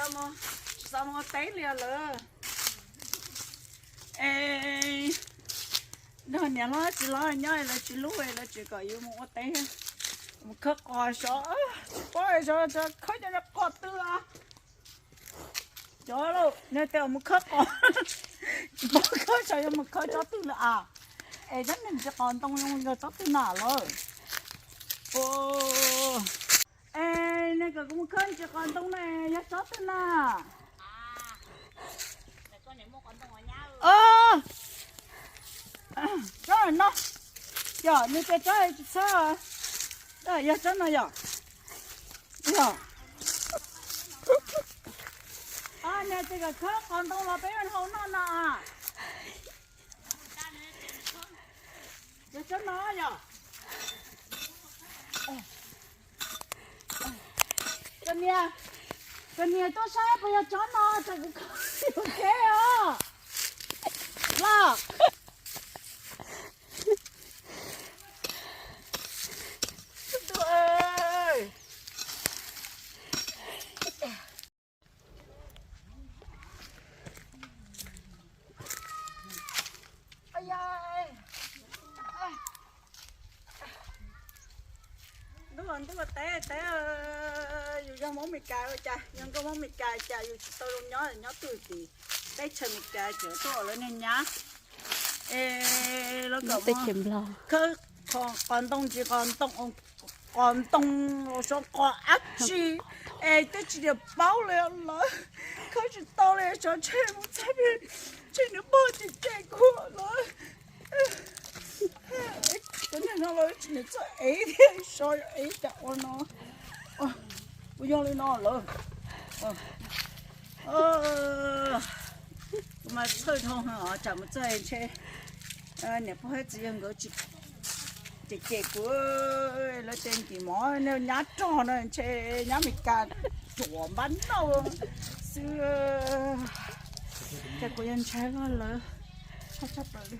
Tsis xav mus ua teb li lawm. Es nrog niam hlob txiv hlob nyob lawv tsis hlub, lawv tseem kom yus mus ua teb. Mus khawb qos sov, tsis paub sov khawb cov qos twg. Cov lauj, nws tias mus khawb qos, tsis paub khawb sov yuav mus khawb tsob twg lawm as. Es cov niag ntsis qos ntoo zoo yog tsob twg na lawm? Es nws kom kuv mus khawb ntsis qos ntoo na, yog tsob twg na? Tsob no, yog nws tias tsob tsis txhob, yog tsob no yog, yog. Nws tias kom khawb qos ntoo los peb hau noj no. Yog tsob no yog. Koj niam, koj niam tuaj saib puas yog tsob no, tsam kuv khawb yuam kev os. Los. Ntuj, ntuj teb teb, yus yog Hmoob Meskas ua cas, yog nkauj Hmoob Meskas cas yus tsis tau zoo nyob, nyob twg tim teb chaws Meskas tseem tuaj ua lawv niag nyab. Es lawv kom khawb qos ntoo ntsis qos ntoo, qos ntoo los sov qos dab tsi, es twb tsis niam paub li lawm, khawb tsis tau li, sov tseg mus txog, tseg nws pog ces cem kuv lawm. Cov niag no los tsis niam txawj ev thiab, sov ev cas ua no. Kuv yog li no lawm. Kuv mas txhawj dhau heev os, tsam mus txog ntshe niam pog thiab txiv yawg nkawd tsis cem cem kuv, lawv tias nkim mov nyab rog no ntshe nyab Meskas ruam npab nauj xwb. Ces kuv yuav ntshai vag lawv tshaj tshaj plaws li.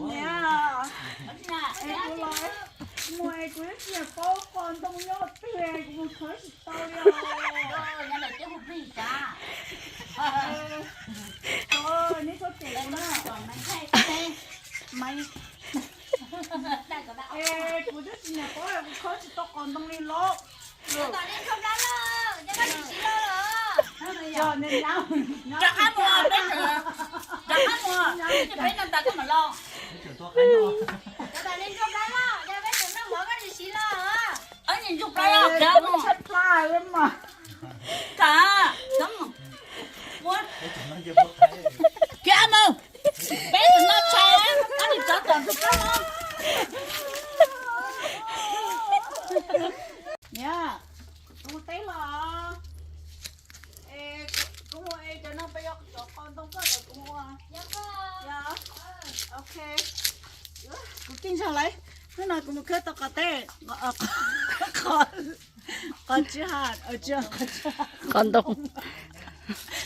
Niam, es kuv los mus es kuv twb tsis paub qos ntoo nyob twg, kuv mus khawb tsis tau li os. Neb txhob cem kuv na. Es kuv twb tsis niam paub, kuv khawb tsis tau qos ntoo li los. Rov qab mus, peb mus, peb no tas koj mam los. Kiag mus, peb tus no tshais, koj nim rov tom tus koj los. Niam, kuv mus teb los. Es kuv mus es cov no peb yuav cov qos ntoo koj cov kuv mus. Ok. Kuv keej zog lawm. Hnub no kuv mus khawb tau qos teb, qos tsw ha, qos ntoo.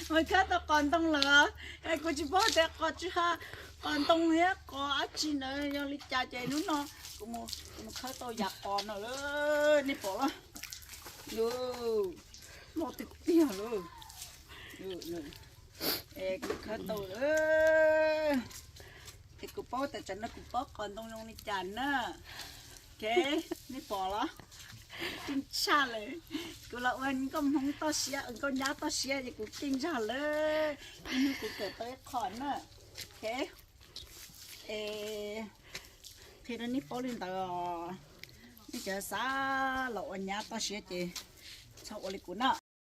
Mus khawb tau qos ntoo lawm. Es kuv tsis paub tias qos tsw ha, qos ntoo thiab qos dab tsi ntawd yog li cas ces hnub no kuv mus khawb tau yam qos no lawm, nej pom los. Loj tiag tiag lawm. Es kuv khawb tau lawm. Es kuv paub tias tsam no kuv paub qos ntoo zoo li cas na. Ok, nej pom los? Keej tshaj lawm. Kuv los ua nkauj Hmoob toj siab, nkauj nyab toj siab ces kuv keej zog lawm. Ib hnub kuv kawm tau ib qho na. Ok. Es qhia rau nej paub li ntawd os. Nej cov xav los ua nyab toj siab ces txhob ua li kuv na.